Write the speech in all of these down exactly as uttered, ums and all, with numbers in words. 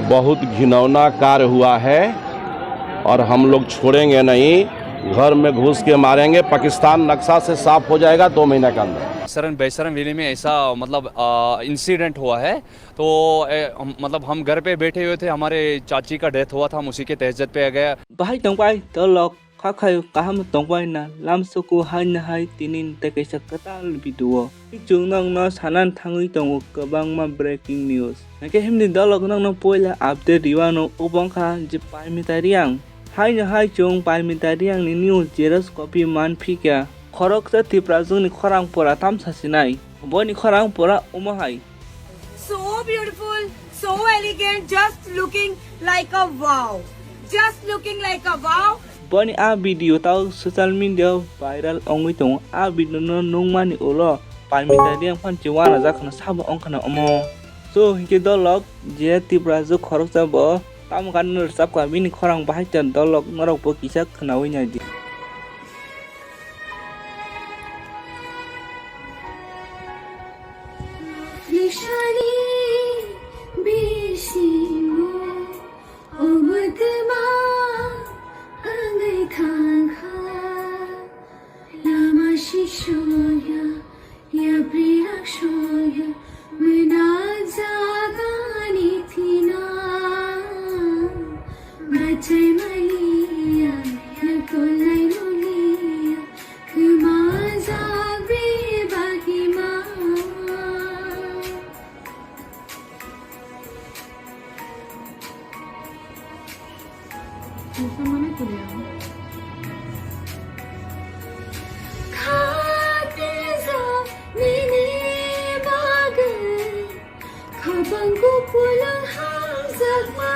बहुत घिनौना कार्य हुआ है और हम लोग छोड़ेंगे नहीं। घर में घुस के मारेंगे। पाकिस्तान नक्शा से साफ हो जाएगा दो महीने के अंदर। Saren Beisaran valley में ऐसा मतलब इंसिडेंट हुआ है। तो ए, हम, मतलब हम घर पे बैठे हुए थे, हमारे चाची का डेथ हुआ था, हम उसी के तहजत पे आ गए। Bahai tongbai dolok kha khayo kaham tongbai na lam suku hai na hai tinin tei kaisa kwtal video o. Chwng nokno sanan thangwi tongo kwbangma breaking news. Hwnkhe himni dolok nokno poila update riwano obo wngkha je Paimita Reang. Hai no hai chwng Paimita Reang ni news xerox copy man phikya. Khoroksa Tiprajwk ni khorang pora tamsa sinai. Boni khorang pora omo hai. So beautiful, so elegant, just looking like a wow. Just looking like a wow. Boni a video tao social media viral ongwi tongo. A video no nungmani ulo Paimita Reang phan chiwana jakhana sabo ongkhana omo. So hinkhe dolok je Tiprajwk khoroksa bo tamo gana rwchapkha bini khorang bahai ta dolok norok bo kisa khwnawi naidi. Nishani bisimo omutma angai khangkha lama shishoya yapri rakshoya mena jagani thina bachai maliya yakolai muliya. Khabanggo pulang hamjakma.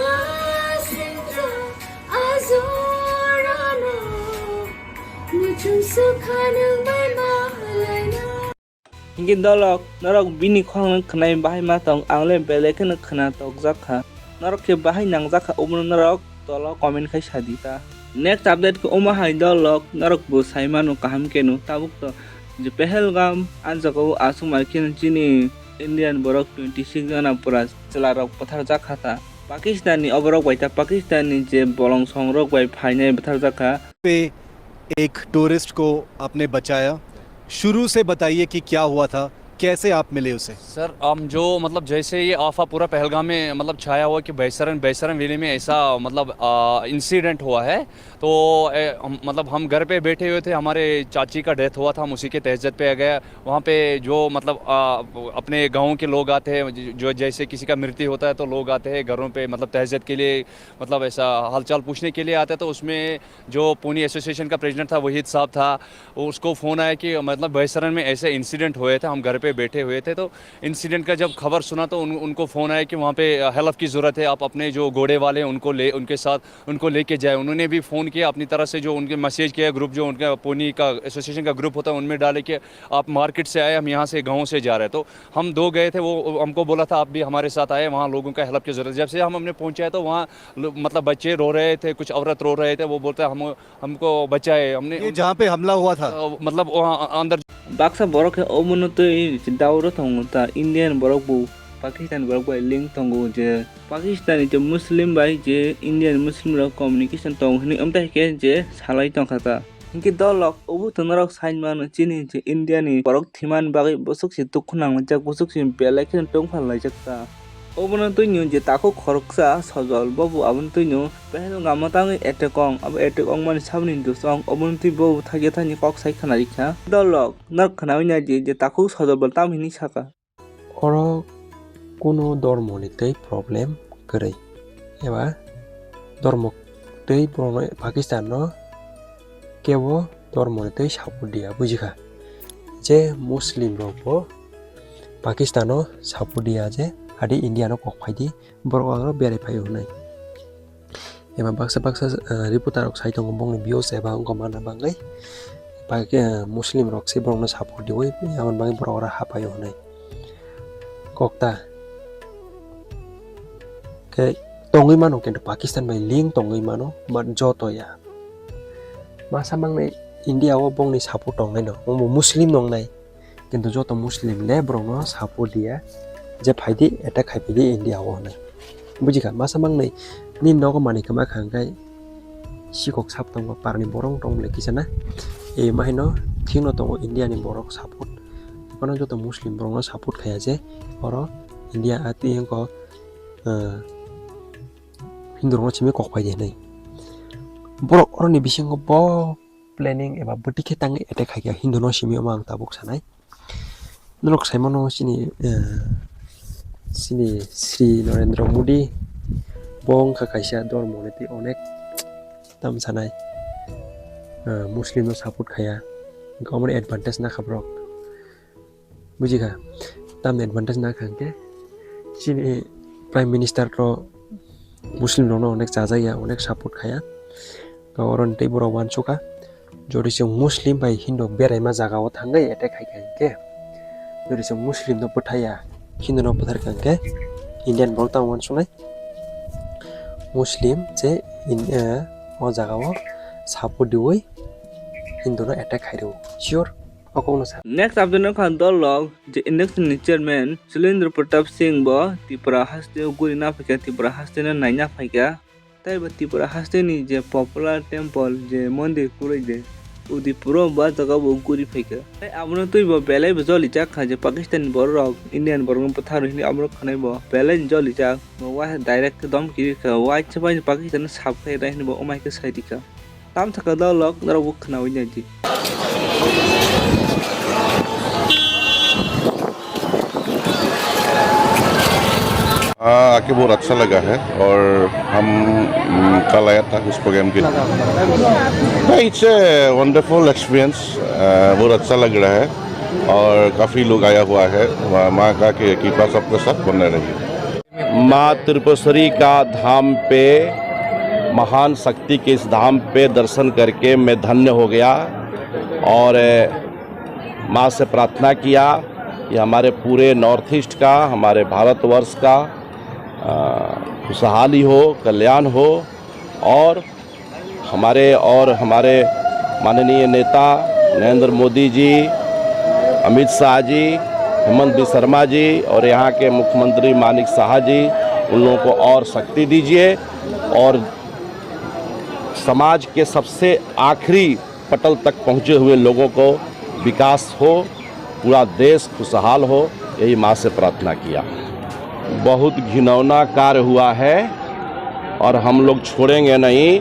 Asingjak ajorano muchung sukha nang bai malaina. Hinkhe dolok norok bini khorang khwnai bahai ma tong ang le belai kheno khwna tokjak kha. Norok khe bahai nangjak kha obono norok tolo comment khai sadi ta. Next update khe omo hai dolok norok bo sai mano kaham keno tabuk to je Pahalgam ah jaga o aswk mai kheno chini Indian borok twenty six jona pura chwla rok bwthar jak kha ta. Pakistan ni oborok bai ta Pakistan ni je bolong song rok bai phainai bwthar jak kha. पे एक टूरिस्ट को आपने बचाया, शुरू से बताइए कि क्या हुआ था, कैसे आप मिले उसे? सर, हम जो मतलब जैसे ये आफा पूरा पहलगाम में मतलब छाया हुआ कि बैसरन बैसरन वैली में ऐसा मतलब इंसिडेंट हुआ है। तो ए, हम, मतलब हम घर पे बैठे हुए थे, हमारे चाची का डेथ हुआ था, हम उसी के तहजत पे आ गए। वहाँ पे जो मतलब आ, अपने गाँव के लोग आते हैं, जो जैसे किसी का मृत्यु होता है तो लोग आते हैं घरों पे मतलब तहजत के लिए, मतलब ऐसा हालचाल पूछने के लिए आते हैं। तो उसमें जो पोनी एसोसिएशन का प्रेसिडेंट था, वहीद साहब था, उसको फ़ोन आया कि मतलब बैसरन में ऐसे इंसिडेंट हुए थे, हम घर पे बैठे हुए थे। तो इंसिडेंट का जब खबर सुना तो उन, उनको फ़ोन आया कि वहाँ पे हेल्प की ज़रूरत है, आप अपने जो घोड़े वाले हैं उनको ले उनके साथ उनको लेके जाए। उन्होंने भी फ़ोन किया अपनी तरफ से, जो उनके मैसेज किया ग्रुप, जो उनका पोनी का एसोसिएशन का ग्रुप होता है उनमें डाले कि आप मार्केट से आए, हम यहाँ से गाँव से जा रहे हैं। तो हम दो गए थे, वो हमको बोला था आप भी हमारे साथ आए, वहाँ लोगों का हेल्प की ज़रूरत है। जब से हम हमने पहुँचा है तो वहाँ लो- मतलब बच्चे रो रहे थे, कुछ औरत रो रहे थे, वो बोलते हैं हम हमको बचाए, हमने ये जहाँ पे हमला हुआ था। अ, मतलब वहाँ अंदर Baksa borok khe obono twi dauro tongo ta Indian borok bo Pakistan borok bai link tongo je Pakistan ni je Muslim bai je Indian Muslim rok communication tongo hinwi amtai khe je salai tongkha ta. Hinkhe dolok obo to norok sai mano chini je India ni borok thimani bagwi bwswk se dukhu nanglaijak bwswk se belai kheno tongphal laijak ta. Obono twino je takhuk khoroksa sojol bobo aboni twino Pahalgam o tangwi attack ong abo attack ongmani saboni dusong obono twi bobo thakya thani kok sai khwnarikha. Dolok norok khwnawi naidi je takhuk sojol bo tamo hinwi sakha. Oro kuno dormoni tei problem kwrwi eba dormo tei borokno Pakistan no kebo dormoni tei support diya bujikha je Muslim rokbo Pakistan no support diya je adi India no kok phaidi borok oro berai phaio hinwi. Eba baksa baksa reporter rok sai tongo bongni views eba wngkha mana bagwi Muslim rok se borokno support diwi aboni bagwi borok oro hapaio hinwi kokta khe tongwi mano kintu Pakistan bai link tongwi mano but joto ya masa mangnai India o bongni support tongnai no omo Muslim nongnai. Kintu joto Muslim le borokno support diya. je phaidi attack khai phaidi India o hinwi. Bujikha, masa mangnwi nini nogo manwi kwma kha hwnkhe sikhok sap tongo, parni borok wng tong bwle kisa na. E ma haino thikno tongo India ni borok support. Bono joto Muslim borokno support khaiya je oro India a twi wngkha, ah, Hindu rokno simi kok pai di hinwi. Borok oroni bisingo bo planning eba bwtwi khe tangwi attack khaikha Hindu no simi omo ang tabuk sanai. Norok saimano chini, eh, chini Sri Narendra Modi bo wngkha kaisa dormo ni twi onek tam sanai, eh, Muslim no support khaiya, wngkha omo ni advantage nakha borok. Bujikha, tamni advantage nakha hwnkhe chini Prime Minister to Muslim rokno onek chajakya, onek support khaiya. Ka oro tei borok uansukha. Jodi chwng Muslim bai Hindu beraima jaga o thangwi attack khaikha hwnkhe, jodi chwng Muslim no bwthaiya, Hindu no bwtharkha hwnkhe, Indian borok tamo uansuknai. Muslim je in, eh, o jaga o support diwi Hindu no attack khai rwo. Sure, o kok no sa. Next update no kha dolok je election ni chairman Sulendra Pratap Singh bo Tripura haste o guri na phaikha, Tripura haste no naina phaikha. Tei bo Tripura haste ni je popular temple je mondir kwrwi de Udaipur o ba jaga bo guri phaikha. Tei abono twi bo belai bo joli jak kha je Pakistan ni borok rok Indian borok no bwtharo hinwi abo khanai bo belai ni joli jak. Bo wa direct khe dom kiri kha, waisa bai Pakistan no sap khai da hinwi bo omai khe sai di kha. Tam saka dolok norok bo khnawi nai di. हाँ, आके बहुत अच्छा लगा है और हम, हम्म, कल आया था इस प्रोग्राम के लिए। नहीं, it's a wonderful experience, अ, बहुत अच्छा लग रहा है और काफ़ी लोग आया हुआ है। माँ, माँ का कृपा सबके साथ बने रही। माँ त्रिपुरेश्वरी का धाम पे, महान शक्ति के इस धाम पे दर्शन करके मैं धन्य हो गया और माँ से प्रार्थना किया कि हमारे पूरे नॉर्थ ईस्ट का, हमारे भारतवर्ष का, अ, खुशहाली हो, कल्याण हो और हमारे, और हमारे माननीय नेता नरेंद्र मोदी जी, अमित शाह जी, हेमंत बिस्वा शर्मा जी और यहाँ के मुख्यमंत्री मानिक साहा जी, उन लोगों को और शक्ति दीजिए और समाज के सबसे आखिरी पटल तक पहुँचे हुए लोगों को विकास हो, पूरा देश खुशहाल हो, यही माँ से प्रार्थना किया। बहुत घिनौना कार्य हुआ है और हम लोग छोड़ेंगे नहीं,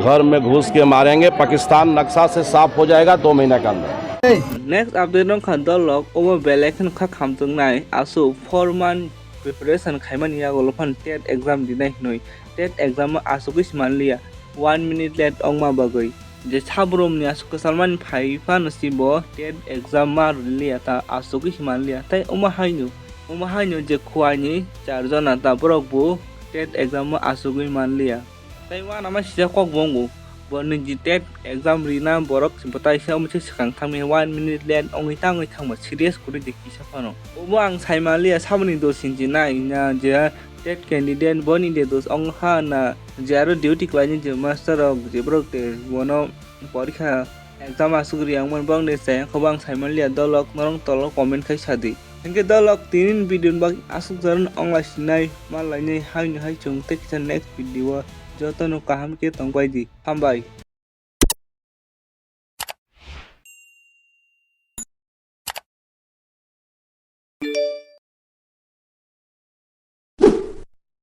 घर में घुस के मारेंगे, पाकिस्तान नक्शा से साफ हो जाएगा दो महीना के अंदर। Next update no kha dolok obo belai kheno kha khamtung nai asu four month preparation khaimani yago lophan TET exam dinai hinwi TET exam o asugwi si manliya one minute late ongma bagwi. Je sabrumni aswk kwchalmani phai phano si bo TET exam ma rwliya ta aswkwi si manliya. Tei omo haino, omo haino je Khowai ni char jona ta borok bo TET exam o aswkwi manliya. Tei uanama sijak kok bo wngo, bo nini TET exam rina borok bwtaisa omo se swkang thangmani one minute late ongwi tangwi thangma serious kwrwi de kisa phano. Omo ang sai manliya saboni dos inchi nai na je TET candidate boni de dos ong ha na je aro duty khlaini je master rok je borok de bono porikha exam aswk ri wngmani borok de chaya kho bo ang sai manliya dolok norok tolo comment khai sadi. Hinkhe dolok tinin video ni bagwi aswk jaran ongla sinai ma lainai haino hai chwng tei kisa next video o jotono kaham khe tongbai di. Hambai.